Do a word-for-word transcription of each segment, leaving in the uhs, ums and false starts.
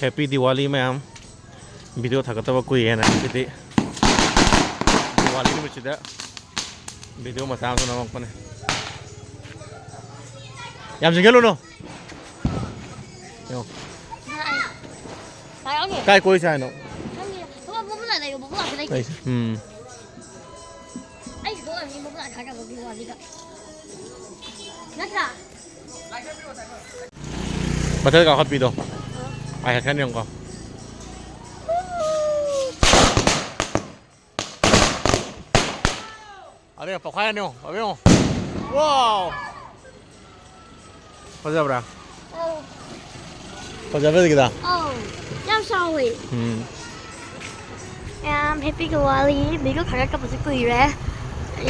Happy Diwali, ꯃꯌꯥꯝ꯫ Video ꯊꯥꯒꯠꯇꯕ ꯀꯨꯏꯔꯦꯅ ꯉꯁꯤꯗꯤ ꯗꯤꯋꯥꯂꯤ ꯅꯨꯃꯤꯠꯁꯤꯗ ꯚꯤꯗꯤꯑꯣ ꯃꯆꯥ ꯑꯃꯁꯨ ꯅꯝꯃꯛꯄꯅꯦ꯫ ꯌꯥꯝ ꯆꯤꯡꯁꯤꯜꯂꯨꯅꯨ꯫ ꯌꯦꯡꯉꯣ꯫ ꯀꯥꯏ ꯀꯣꯏꯁꯦ ꯍꯥꯏꯅꯣ? ꯈꯪꯗꯦ꯫ ꯊꯕꯛ ꯃꯐꯝ ꯂꯩꯌꯣ, ꯃꯐꯝ ꯂꯥꯛꯀꯦ ꯂꯩꯇꯦ꯫ ꯂꯩꯁꯦ꯫ ꯎꯝ꯫ ꯑꯩꯁꯨ ꯊꯣꯛꯑꯅꯤ, ꯃꯐꯝ ꯂꯥꯛꯀꯦ ꯍꯥꯏꯔꯒ ꯗꯤꯋꯥꯂꯤꯗ꯫ ꯅꯠꯇ꯭ꯔꯥ? ꯃꯊꯛꯇ ꯀꯥꯈꯠꯄꯤꯗꯣ꯫ ꯄꯥꯏꯈꯠꯈ꯭ꯔꯅꯤ ꯌꯦꯡꯉꯨꯀꯣ꯫ ꯑꯗꯩ ꯄꯣꯛꯈꯥꯏꯔꯅꯤ ꯌꯦꯡꯉꯣ, ꯑꯕꯦꯝꯃ꯫ ꯋꯥꯎ! ꯐꯖꯕ꯭ꯔꯥ? ꯑꯧ꯫ ꯐꯖꯕ꯭ꯔꯥ ꯍꯧꯖꯤꯛꯀꯤꯗꯣ? ꯑꯧ꯫ ꯌꯥꯝ ꯆꯥꯎꯋꯦ꯫ ꯎꯝ꯫ ꯌꯥꯝ happy Diwali꯫ ꯚꯤꯗꯤꯑꯣ ꯊꯥꯒꯠꯇꯕꯁꯨ ꯀꯨꯏꯔꯦ꯫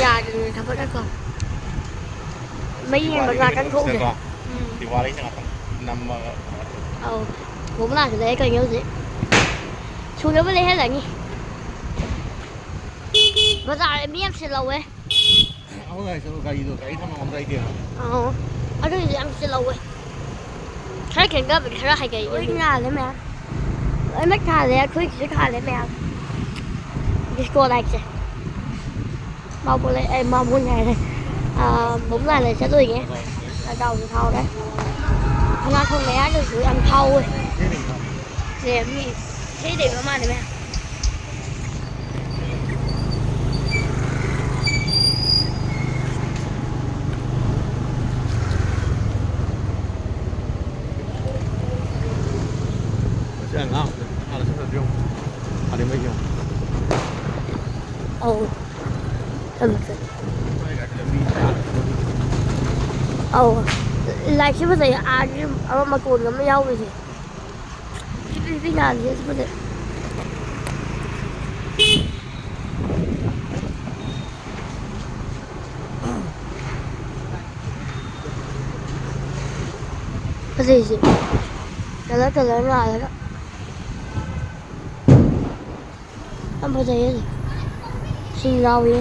ꯌꯥꯗꯗꯅ ꯊꯕꯛꯅꯀꯣ꯫ ꯃꯩ ꯌꯦꯡꯕ ꯉꯥꯛꯇꯪ ꯊꯣꯛꯎꯒꯦ꯫ ꯗꯤꯋꯥꯂꯤꯒꯤꯗꯃꯛꯇꯀꯣ꯫ ꯎꯝ꯫ ꯗꯤꯋꯥꯂꯤ ꯉꯥꯛꯇꯪ ꯅꯝꯃꯒ꯫ ꯑꯧ꯫ ꯕꯣꯝꯕꯨꯂꯥꯁꯨ ꯂꯩꯔꯛꯀꯅꯤ ꯍꯧꯖꯤꯛ꯫ ꯁꯨꯅꯕ ꯂꯩꯍꯜꯂꯅꯤ꯫ ꯕꯖꯥꯔꯗ ꯃꯤ ꯌꯥꯝ ꯁꯤꯠꯍꯧꯋꯦ꯫ ꯑꯩꯈꯣꯏ ꯒꯥꯔꯤ ꯆꯠꯂꯣ, ꯒꯥꯔꯤꯗꯣ, ꯒꯥꯔꯤ ꯊꯝꯐꯝ ꯑꯝꯇ ꯂꯩꯇꯦꯕ꯫ ꯑꯣ꯫ ꯑꯗꯨꯒꯤꯁꯨ ꯌꯥꯝ ꯆꯤꯜꯍꯧꯋꯦ꯫ ꯈꯔ ꯈꯦꯡꯊꯕꯗꯤ ꯈꯔ ꯍꯥꯏꯒꯠꯂꯦ꯫ ꯂꯣꯏ ꯉꯥꯜꯂꯦ ꯃꯌꯥꯝ꯫ ꯂꯣꯏꯅꯃꯛ ꯊꯥꯜꯂꯦ, ꯑꯩꯈꯣꯏꯒꯤꯁꯨ ꯊꯥꯜꯂꯦ ꯃꯌꯥꯝ꯫ Disco lightꯁꯦ꯫ ꯃꯥꯕꯣ ꯂꯩ-, ꯑꯩ ꯃꯥꯕꯣꯟ ꯍꯥꯏꯔꯦ꯫ ꯑꯥ, ꯕꯣꯝꯕꯨꯂꯥ ꯂꯩ ꯆꯠꯂꯣꯏꯒꯦ꯫ ꯅꯗꯥꯎꯁꯨ ꯊꯥꯍꯧꯔꯦ꯫ ꯁꯅꯥꯊꯣꯡ ꯃꯌꯥꯗꯁꯨ ꯌꯥꯝ ꯊꯥꯍꯧꯋꯦ꯫ ꯁꯦ ꯃꯤ ꯏꯁꯩ ꯂꯩꯕ ꯃꯥꯜꯂꯦ ꯃꯌꯥꯝ꯫ ꯃꯁꯤ ꯑꯉꯥꯡꯁꯦ ꯑꯥꯗ ꯆꯠꯈ꯭ꯔꯗꯤ ꯌꯦꯡꯉꯨ꯫ ꯑꯥꯗ ꯃꯩ ꯌꯦꯡꯉꯨ꯫ ꯑꯧ꯫ ꯊꯝꯃꯦ, ꯊꯝꯃꯦ꯫ ꯑꯧ꯫ Lightꯁꯦ ꯐꯖꯩ꯫ ꯑꯥꯒꯤ ꯑꯃ ꯃꯇꯣꯟ ꯑꯃ ꯌꯥꯎꯔꯤꯁꯦ꯫ ꯄꯤ ꯄꯤ ꯄꯤ ꯉꯥꯜꯂꯤ ꯑꯗꯨꯕꯨꯗꯤ꯫ ꯐꯖꯩꯁꯦ꯫ Colour colour ꯉꯥꯜꯂꯒ꯫ ꯌꯥꯝ ꯐꯖꯩꯌꯦ꯫ ꯁꯤ ꯌꯥꯎꯏ꯫